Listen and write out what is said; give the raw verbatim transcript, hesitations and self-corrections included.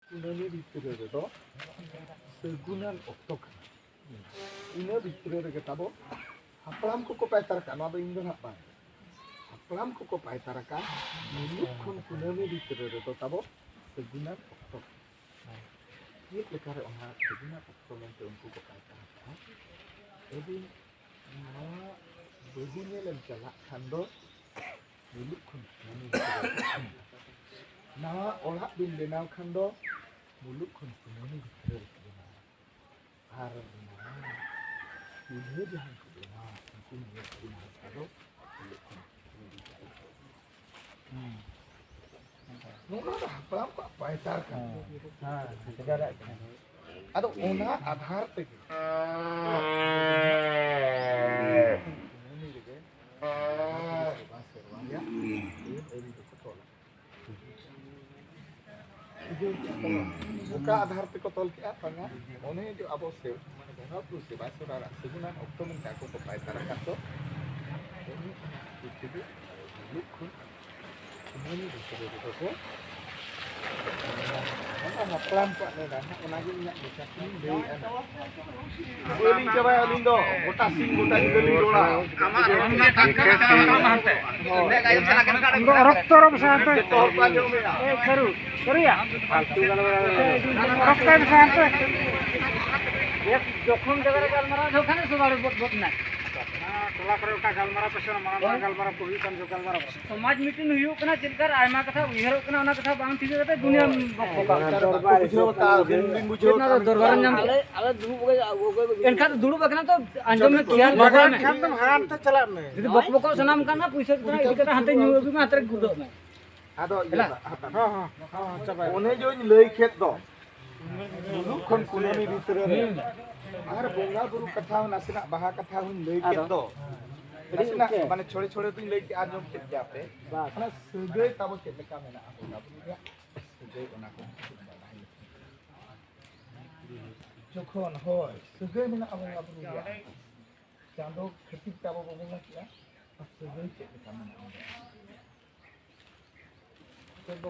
ᱠᱩᱱᱟᱹᱢᱤ ᱵᱷᱤᱛᱨᱤ ᱨᱮᱫᱚ ᱥᱟᱹᱜᱩᱱᱟᱱ ᱚᱠᱛᱚ ᱠᱟᱱᱟ᱾ ᱤᱱᱟᱹ ᱵᱷᱤᱛᱨᱤ ᱨᱮᱜᱮ ᱛᱟᱵᱚ ᱦᱟᱯᱲᱟᱢ ᱠᱚᱠᱚ ᱯᱟᱭᱛᱟᱨ ᱠᱟᱜ, ᱱᱚᱣᱟ ᱫᱚ ᱤᱧ ᱫᱚ ᱱᱟᱦᱟᱜ ᱵᱟᱝ, ᱦᱟᱯᱲᱟᱢ ᱠᱚᱠᱚ ᱯᱟᱭᱛᱟᱨ ᱟᱠᱟᱫ ᱢᱩᱞᱩᱠ ᱠᱷᱚᱱ ᱠᱩᱱᱟᱹᱢᱤ ᱵᱷᱤᱛᱨᱤ ᱨᱮᱫᱚ ᱛᱟᱵᱚ ᱥᱟᱹᱜᱩᱱᱟᱱ ᱚᱠᱛᱚ ᱠᱟᱱᱟ᱾ ᱪᱮᱫ ᱞᱮᱠᱟᱨᱮ ᱚᱱᱟ ᱥᱟᱹᱜᱩᱱᱟᱱ ᱚᱠᱛᱚ ᱢᱮᱱᱛᱮ ᱩᱱᱠᱩ ᱠᱚ ᱯᱟᱭᱛᱟᱨ ᱟᱠᱟᱫᱼᱟ? ᱟᱹᱵᱤᱱ ᱱᱟᱣᱟ ᱵᱟᱹᱦᱩ ᱧᱮᱞᱮᱢ ᱪᱟᱞᱟᱜ ᱠᱷᱟᱱ ᱫᱚ ᱢᱩᱞᱩᱠ ᱠᱷᱚᱱ ᱠᱩᱱᱟᱹᱢᱤ ᱵᱷᱤᱛᱨᱤ ᱨᱮ, ᱱᱟᱣᱟ ᱚᱲᱟᱜ ᱵᱤᱱ ᱵᱮᱱᱟᱣ ᱠᱷᱟᱱ ᱫᱚ ᱢᱩᱞᱩᱠ ᱠᱷᱚᱱ ᱠᱩᱱᱟᱹᱢᱤ ᱵᱷᱤᱛᱨᱤ ᱨᱮ ᱵᱮᱱᱟᱣᱟ᱾ ᱟᱨ ᱱᱟᱣᱟ ᱪᱩᱞᱦᱟᱹ ᱡᱟᱦᱟᱸ ᱠᱚ ᱵᱮᱱᱟᱣᱟ, ᱩᱱᱠᱩ ᱧᱮᱞ ᱟᱹᱰᱤ ᱱᱟᱯᱟᱭ ᱫᱚ ᱢᱩᱞᱩᱠ ᱠᱷᱚᱱ ᱠᱩᱱᱟᱹᱢᱤ ᱵᱷᱤᱛᱨᱤ ᱨᱮ᱾ ᱱᱚᱣᱟ ᱫᱚ ᱦᱟᱯᱲᱟᱢ ᱠᱚᱣᱟᱜ ᱯᱟᱭᱛᱟᱨ ᱠᱟᱱᱟ᱾ ᱦᱮᱸ, ᱥᱮᱫᱟᱭᱟᱜ ᱠᱟᱱᱟ᱾ ᱟᱫᱚ ᱚᱱᱟ ᱟᱫᱷᱟᱨ ᱛᱮᱜᱮ ᱠᱩᱱᱟᱹᱢᱤ ᱨᱮᱜᱮ ᱥᱮᱨᱣᱟ ᱨᱮᱭᱟᱜ ᱟᱹᱨᱤ ᱫᱚᱠᱚ ᱛᱚᱞᱟ᱾ ᱚᱠᱟ ᱟᱫᱷᱟᱨ ᱛᱮᱠᱚ ᱛᱚᱞ ᱠᱮᱜᱼᱟ? ᱵᱟᱝᱟ, ᱚᱱᱮ ᱡᱮ ᱟᱵᱚ ᱥᱮ-, ᱢᱟᱱᱮ ᱵᱚᱸᱜᱟ ᱵᱩᱨᱩ ᱥᱮᱵᱟ ᱥᱚᱨᱟ ᱨᱮᱱᱟᱜ ᱥᱟᱹᱜᱩᱱᱟᱱ ᱚᱠᱛᱚ ᱢᱮᱱᱛᱮ ᱟᱠᱚ ᱠᱚ ᱯᱟᱭᱛᱟᱨ ᱟᱠᱟᱫ ᱫᱚ, ᱚᱱᱮ ᱚᱱᱟ ᱠᱷᱟᱹᱛᱤᱨ ᱛᱮᱜᱮ ᱢᱩᱞᱩᱠ ᱠᱷᱚᱱ ᱠᱩᱱᱟᱹᱢᱤ ᱵᱷᱤᱛᱨᱤ ᱨᱮᱫᱚ ᱠᱚ, ᱚᱱᱟ ᱦᱟᱯᱲᱟᱢ ᱠᱚᱣᱟᱜ ᱱᱮᱰᱟ ᱱᱟᱜ, ᱚᱱᱟᱜᱮ ᱤᱧᱟᱹᱜ ᱢᱚᱪᱟ ᱠᱷᱚᱱᱤᱧ ᱞᱟᱹᱭᱮᱫᱼᱟ ᱱᱟᱜ᱾ ᱵᱟᱹᱞᱤᱧ ᱪᱟᱵᱟᱭᱟ ᱟᱹᱞᱤᱧ ᱫᱚ, ᱜᱚᱴᱟ ᱥᱤᱧ ᱜᱚᱴᱟ ᱧᱤᱫᱟᱹ ᱞᱤᱧ ᱨᱚᱲᱟ᱾ ᱟᱢᱟᱜ ᱨᱚᱲ ᱢᱮᱱᱟᱜ ᱠᱷᱟᱱ ᱪᱟᱞᱟᱜ ᱢᱮ ᱦᱟᱱᱛᱮ᱾ ᱩᱱᱠᱩ ᱚᱨᱚᱠᱛᱚ ᱨᱚᱲ ᱥᱮ ᱦᱟᱱᱛᱮ᱾ ᱡᱚᱛᱚ ᱦᱚᱲ ᱠᱚ ᱟᱸᱡᱚᱢᱮᱜᱼᱟ᱾ ᱮ, ᱥᱟᱹᱨᱩ, ᱥᱟᱹᱨᱩᱭᱟ᱾ ᱯᱷᱟᱞᱛᱩ ᱜᱟᱞᱢᱟᱨᱟᱣ᱾ ᱚᱨᱚᱠᱛᱚ ᱨᱚᱲ ᱥᱮ ᱦᱟᱱᱛᱮ᱾ ᱡᱚᱠᱷᱚᱱ ᱡᱟᱭᱜᱟ ᱨᱮ ᱜᱟᱞᱢᱟᱨᱟᱣ ᱡᱚᱠᱷᱚᱱ ᱥᱚᱵᱟᱲ ᱵᱚᱫ ᱵᱚᱫ ᱱᱟ᱾ ᱚᱱᱟ ᱴᱚᱞᱟ ᱠᱚᱨᱮ ᱚᱱᱠᱟ ᱜᱟᱞᱢᱟᱨᱟᱣ ᱯᱮᱥᱮ, ᱢᱟᱨᱟᱝ ᱢᱟᱨᱟᱝ ᱜᱟᱞᱢᱟᱨᱟᱣ ᱠᱚ ᱦᱩᱭᱩᱜ ᱠᱟᱱ ᱡᱚᱠᱷᱚᱱ ᱜᱟᱞᱢᱟᱨᱟᱣ ᱯᱮᱥᱮ᱾ ᱥᱚᱢᱟᱡᱽ ᱢᱤᱴᱤᱝ ᱦᱩᱭᱩᱜ ᱠᱟᱱᱟ, ᱪᱮᱫ ᱞᱮᱠᱟ ᱟᱭᱢᱟ ᱠᱟᱛᱷᱟ ᱩᱭᱦᱟᱹᱨᱚᱜ ᱠᱟᱱᱟ, ᱚᱱᱟ ᱠᱟᱛᱷᱟ ᱵᱟᱝ ᱴᱷᱤᱠ ᱠᱟᱛᱮ ᱫᱩᱱᱤᱭᱟᱹ ᱵᱚᱠ ᱵᱚᱠ᱾ ᱫᱚᱨᱵᱟᱨ ᱵᱩᱡᱷᱟᱹᱣ ᱠᱟᱜᱼᱟ, ᱟᱹᱵᱤᱱ ᱵᱤᱱ ᱵᱩᱡᱷᱟᱹᱣ ᱪᱮᱫ ᱚᱱᱟ ᱫᱚ ᱠᱟᱜᱼᱟ, ᱫᱚᱨᱵᱟᱨ ᱢᱮᱱᱠᱷᱟᱱ ᱧᱟᱢ ᱟᱞᱮ, ᱟᱞᱮ ᱫᱩᱲᱩᱵ ᱵᱟᱠᱷᱟᱱ, ᱮᱱᱠᱷᱟᱱ ᱫᱚ ᱫᱩᱲᱩᱵ ᱟᱠᱟᱱᱟ ᱛᱚ, ᱟᱸᱡᱚᱢ ᱢᱮ, ᱠᱷᱮᱭᱟᱞ ᱫᱚᱦᱚᱭ ᱢᱮ᱾ ᱮᱱᱠᱷᱟᱱ ᱫᱚ ᱦᱟᱱᱛᱮ ᱪᱟᱞᱟᱜ ᱢᱮ᱾ ᱡᱩᱫᱤ ᱵᱚᱠ ᱵᱚᱠᱚᱜ ᱥᱟᱱᱟᱢ ᱠᱟᱱᱟ, ᱯᱩᱭᱥᱟᱹ ᱠᱚ ᱤᱫᱤ ᱠᱟᱛᱮ ᱦᱟᱱᱛᱮ ᱧᱩ ᱟᱹᱜᱩᱭ ᱢᱮ, ᱦᱟᱱᱛᱮ ᱨᱮ ᱜᱩᱲᱫᱟᱹᱜ ᱢᱮ᱾ ᱟᱫᱚ ᱤᱭᱟᱹ ᱦᱮᱞᱟ᱾ ᱦᱟᱛᱟᱣ ᱦᱚᱸ, ᱦᱚᱸ, ᱦᱚᱸ, ᱪᱟᱵᱟᱭ ᱚᱱᱮ ᱢᱮ᱾ ᱡᱮᱧ ᱞᱟᱹᱭ ᱠᱮᱫ ᱫᱚ, ᱢᱩᱞᱩᱠ ᱠᱷᱚᱱ ᱠᱩᱱᱟᱹᱢᱤ ᱵᱷᱤᱛᱨᱤ ᱨᱮ᱾ ᱦᱩᱸ᱾ ᱟᱨ ᱵᱚᱸᱜᱟ ᱵᱩᱨᱩ ᱠᱟᱛᱷᱟ ᱦᱚᱸ ᱱᱟᱥᱮᱱᱟᱜ ᱵᱟᱦᱟ ᱠᱟᱛᱷᱟ ᱦᱚᱸᱧ ᱞᱟᱹᱭ ᱠᱮᱫ ᱟᱫᱚ ᱫᱚ᱾ ᱟᱹᱰᱤ ᱱᱟᱥᱮᱱᱟᱜ ᱩᱛᱟᱹᱨ᱾ ᱢᱟᱱᱮ ᱪᱷᱚᱲᱮ ᱪᱷᱚᱲᱮ ᱫᱚᱧ ᱞᱟᱹᱭ ᱠᱮᱫ, ᱟᱸᱡᱚᱢ ᱠᱮᱫ ᱜᱮᱭᱟ ᱯᱮ᱾ ᱵᱟᱥ᱾ ᱚᱱᱟ ᱥᱟᱹᱜᱟᱹᱭ ᱛᱟᱵᱚ ᱪᱮᱫ ᱞᱮᱠᱟ ᱢᱮᱱᱟᱜᱼᱟ ᱵᱚᱸᱜᱟ ᱵᱩᱨᱩ ᱨᱮᱭᱟᱜ? ᱥᱟᱹᱜᱟᱹᱭ ᱚᱱᱟ ᱠᱚ ᱵᱟᱰᱟᱭ ᱞᱟᱹᱠᱛᱤ᱾ ᱡᱚᱠᱷᱚᱱ, ᱦᱳᱭ, ᱥᱟᱹᱜᱟᱹᱭ ᱢᱮᱱᱟᱜᱼᱟ ᱵᱚᱸᱜᱟ ᱵᱩᱨᱩ ᱨᱮᱭᱟᱜ᱾ ᱪᱟᱸᱫᱚ ᱠᱷᱟᱹᱛᱤᱨ ᱛᱮ ᱟᱵᱚ ᱵᱚ ᱵᱚᱸᱜᱟ ᱠᱮᱜᱼᱟ᱾ ᱟᱨ ᱥᱟᱹᱜᱟᱹᱭ ᱪᱮᱫ ᱞᱮᱠᱟ ᱢᱮᱱᱟᱜᱼᱟ ᱚᱸᱰᱮ? ᱪᱮᱫ ᱵᱚ